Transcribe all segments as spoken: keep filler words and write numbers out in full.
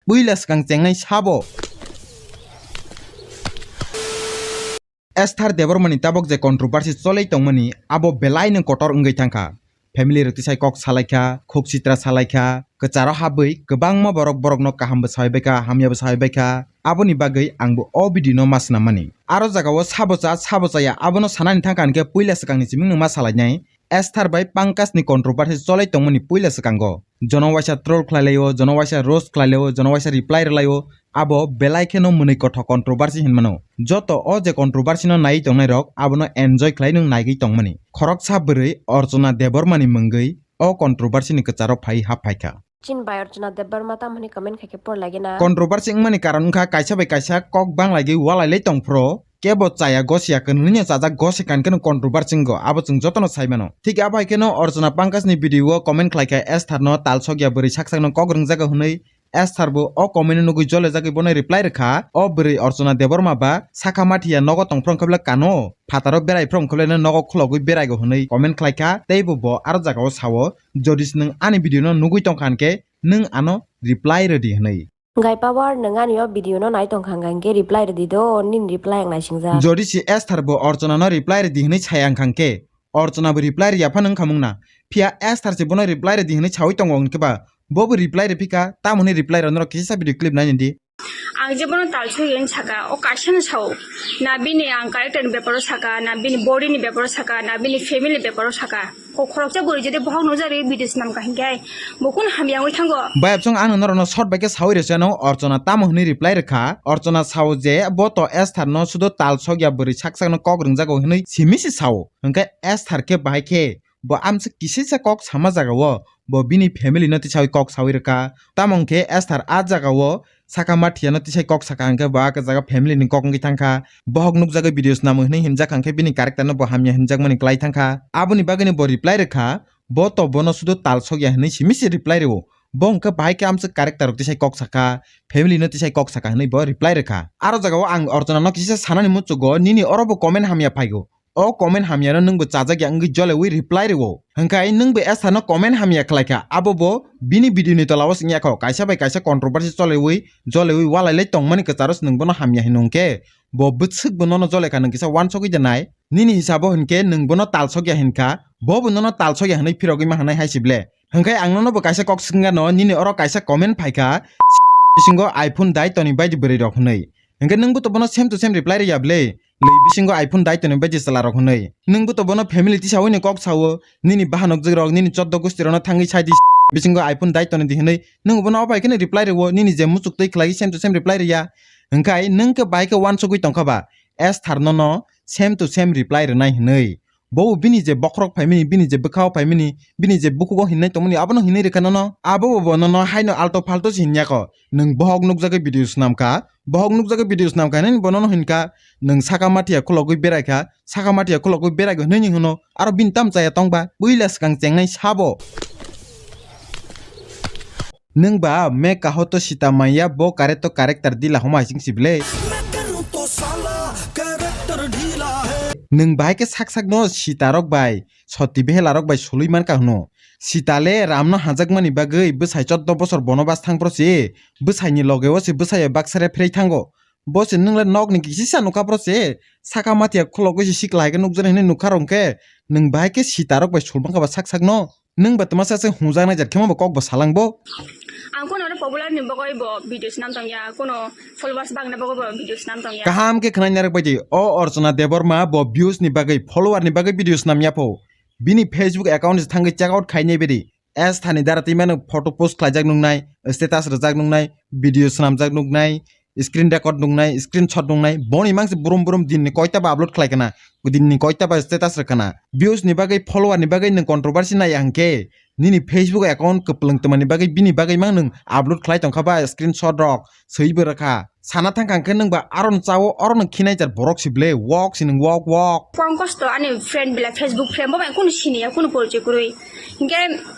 puila swkang chengnai sabo. Esther Debbarmani tabok je controversy cholwi tongmani, abo belaino kotor wngwi thangkha. Family rok tisai kok salaikha, khuk sitra salaikha, kwcharo habwi kwbangma borok borokno kahambo sawi baikha, hamyabo sawi baikha. Aboni bagwi angbo o video no ma swnammani. Aro jagao sabo cha, sabo chaya, abono sanani thangkha hinkhe puila swkangni simingno ma salainai. Esther bai Pankaj ni controversy cholai tongmani puila swkango. Jono waisa troll khlai laio, jono waisa roast khlai laio, jono waisa reply rwlaio. Abo belai kheno mwnwi kothok controversy hinmano. Joto o je controversy no naiwi tongnai rok abono enjoy khlai nwng naigwi tongmani. Khoroksa bwrwi Archana Debbarma ni mwngwi o controversy ni kwcharo phai hap phaikha. Chin bai Archana Debbarma tam hwnwi comment khai khe por lagina. Controversy wngmani karon wngkha kaisa bai kaisa kok bang laigwi walai lai tongphro. Kebo chaya gosiya kwnwino chajak gosi kan keno controversy wngo, abo chwng jotono sai mano. Thik abo hai kheno Archana Pankaj ni video o comment khlai kha Esther no talsokya bwrwi sak sak no kok rwngjago hwnwi. Esther bo o comment no nugwi jole jagwi bono reply rwkha, o bwrwi Archana Debbarma ba sakha mathiya nogo tongphro wngkha bwle kano phataro berai phro wngkha bwle nogo khulogwi beraigo hwnwi comment khlai kha, tei bo bo aro jagao sao, jodi se nwng ani video no nugwi tongkha hinkhe nwng ano reply rwdi hwnwi. Gai power, nwng ani o video no nai tongkha hwnkha hinkhe reply rwdi do, nini reply ang naisingjak. Jodi se Esther bo Archana no reply rwdi hwnwi saya wngkha hinkhe, Archana bo reply rwya phano wngkha mungna. Phiya Esther se bono reply rwdi hwnwi sawi tongo hinkhe ba, bo bo reply rwphikha, tamo hwnwi reply rw norok kisa video clip nainidi. Ang je bono talsoi yen saka, o kaisa no sao. Na bini ang character ni beparo saka, na bini body ni beparo saka, na bini family ni beparo saka. Ko khoroksa bwrwi jodi bohok nukjagwi video swnam kha hinkhe bo kunu hamya wngwi thango. Bayapsong, ang norokno short bai khe sawi rwchano, Archana tamo hwnwi reply rwkha. Archana sao je bo to Esther no sudo talsokya bwrwi sak sak no kok rwngjago hwnwi simi se sao. Hwnkhe Esther khe bahai khe bo amswk kisisa kok sama jagao bo bini family no tisawi kok sawi rwkha. Tamo hwnkhe Esther a jagao saka mathiya no tisai kok saka hwnkhe bo a jaga family ni kok wngwi thangkha. Bohok nukjagwi video swnamo hwnwi himjak hwnkhe bini character no bo hamya himjakmani klai thangkha. Aboni bagwino bo reply rwkha, bo to bono sudo talsokya hwnwi simi se reply rwo. Bo hwnkhe bahai khe amswk character rok tisai kok saka, family no tisai kok saka hwnwi bo reply rwkha. Aro jagao ang Archana no kisa sanani muchugo, nini oro bo comment hamya phaigo. O comment hamya no nwng bo chajak ya wngwi jolewi reply rwo. Hwnkhe nwng bo Esther no comment hamya khlai kha, abo bo bini video ni tola o swngya kho, kaisa bai kaisa controversy cholewi, jolewi walai lai tongmani kwcharo se nwng bono hamya hino hwnkhe, bo bwswk bo nono jole kha, nwng kisa wansogwi de nai. Nini hisabo hinkhe nwng bono talsokya hinkha, bo bo nono talsokya hwnwi phirogwi ma hwnwi hai si ble. Hwnkhe ang nono bo kaisa kok swkang gano, nini oro kaisa comment phaikha, bisingo iPhone dai toni baidi bwrwi rok hwnwi. Hwnkhe nwng bo to bono same to same reply rwya ble. Lwi bisingo iPhone dai toni baidi chwla rok hwnwi. Nwng bo to bono family tisawi ni kok sao, nini bahanok jwk rok, nini choddo gusti rok no thangwi sai di, bisingo iPhone dai toni di hwnwi. Nwng bono obai kheno reply rwo, nini je muchuk twi khlai same to same reply rwya. Hwnkhe nwng khe bai khe wansugwi tongkha ba, Esther nono same to same reply rwnai hwnwi. Bo bini je bokhorok phaimani, bini je bwkhao phaimani, bini je bukhugo hinnai tongmani, abono hinwi rwkha nono. Abo bo nono haino alto phalto se hinya kho. Nwng bohok nukjagwi video swnam kha, bohok nukjagwi video swnam kha hinwi bo nono hinkha, nwng saka mathiya khulogwi berai kha, saka mathiya khulogwi berai kha hinwi hwno. Aro bini tam chaya tong ba, puila swkang chengnai sabo. Nwng ba me kaho to sita manya bo kare to character dila homa sing sible. Nwng bahai khe sak sak no sita rok bai, soti behela rok bai sului man ka hwno. Sita le ram no hajakmani bagwi bwsai choddo bosor bono bas thang pro se, bwsai ni loge o se bwsai bai baksa re phrei thango. Bo se nwng le nok ni kisisa nukha pro se, saka mathiya khulogwi se sikla hai khe nukjani hinwi nukha rok khe, nwng bahai khe sita rok bai sul man ka ba sak sak no. Nwng ba twma sa se hwnjaknai jat khe ma bo kok bo salang bo. Ang kono oro popular ni bagwi bo video swnam tong ya, kono followers bangna bagwi bo video swnam tong ya. Kaham khe khwnai narwk bai di, o Archana Debbarma bo views ni bagwi, follower ni bagwi video swnam ya pho. Bini Facebook account se thangwi check out khainai bai di. Esther ni dara twi mano photo post khlaijak nuknai, status rwjak nuknai, video swnamjak nuknai, screen record nuknai, screenshot nuknai, boni mangse brum brum din ni koita ba upload khlai kana, din ni koita ba status rw kana. Views ni bagwi, follower ni bagwi nwng controversy nai ya hwnkhe, nini Facebook account kwplwng twmani bagwi, bini bagwi mang nwng upload khlai tongkha ba screenshot rok, swi bo rwkha. Sana thang kha hwnkhe nwng ba aro no chao, oro no khinai jar borok si ble, wok si nwng wok, wok. Pankaj to ani friend belai, Facebook friend, bo bai kunu sini ya, kunu porichoi kwrwi. Hwnkhe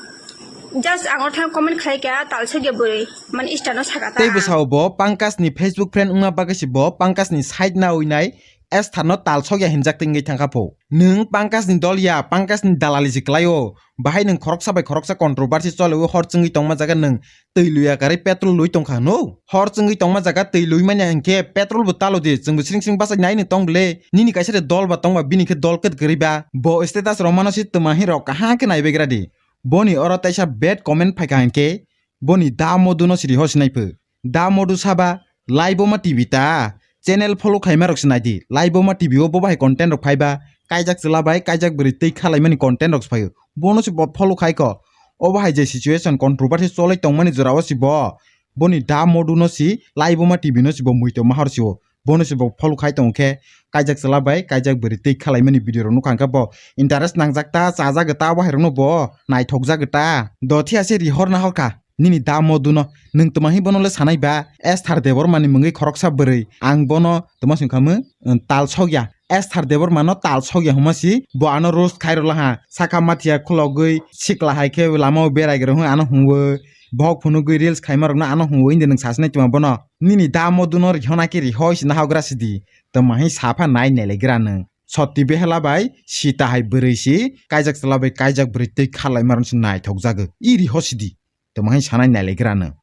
just ang oro thang comment khlai kha, talsok ya bwrwi, mane Insta no saka ta. Tei bwsao bo Pankaj ni Facebook friend wngma bagwi si bo Pankaj ni side nawi nai, Esther no tal sokya hinjak tei wngwi thangkha pho. Nwng Pankaj ni dol ya, Pankaj ni dalali se kwlai o. Bahai nwng khoroksa bai khoroksa controversy chole o, hor chwngwi tongma jaga nwng twi luya karwi petrol lui tongkha hwno. Hor chwngwi tongma jaga twi lui manya hinkhe petrol bo talo di, chwngbo sring sring bachai nai nwng tong bwle. Nini kaisa de dol ba tongba bini khe dol kwt kwrwi ba. Bo status rok mano se twma hi rok kaham khe naibegra di. Boni oro taisa bad comment phaikha hinkhe boni da modu no siri hosi nai pho. Da modu saba, Laiboma T V ta channel follow khaima rok se nai di. Laiboma T V o bo bahai content rok phaiba, kaijak chwla bai kaijak bwrwi twi khalaimani content rok se phaio. Bono se bo follow khai kho. Obo hai je situation controversy cholai tongmani jora o se bo. Boni da modu no se Laiboma T V no se bo muitu mahor se o. Bono se bo follow khai tongo khe kaijak chwla bai kaijak bwrwi twi khalaimani video rok nukha hinkhe bo interest nangjak ta, chajak ta, obo hai rok no bo naithok jak ta. Dothiya se rihor na hor kha. Nini da modu no nwng twma hi bono le sanai ba? Esther Debbarma ni mungwi khoroksa bwrwi, ang bono twma song kha mo, tal sokya. Esther Debbarma no tal sokya hwnma si bo ano roast khai rwla ha. Sakha mathiya khulogwi sikla hai khe lama o berai gra hwn ano hwnwi, bohok phunugwi reels khaima rok no ano hwnwi indi nwng sasinai twma bono. Nini da modu no rihona khe rihoi si nahogra sidi. Twma hi sapha nai nelaigra nwng. Sotti behela bai sita hai bwrwi si kaijak chwla bai kaijak bwrwi twi khalaima rok si naithok jagwi. I riho sidi. Twma hi sanai nelaigra nwng.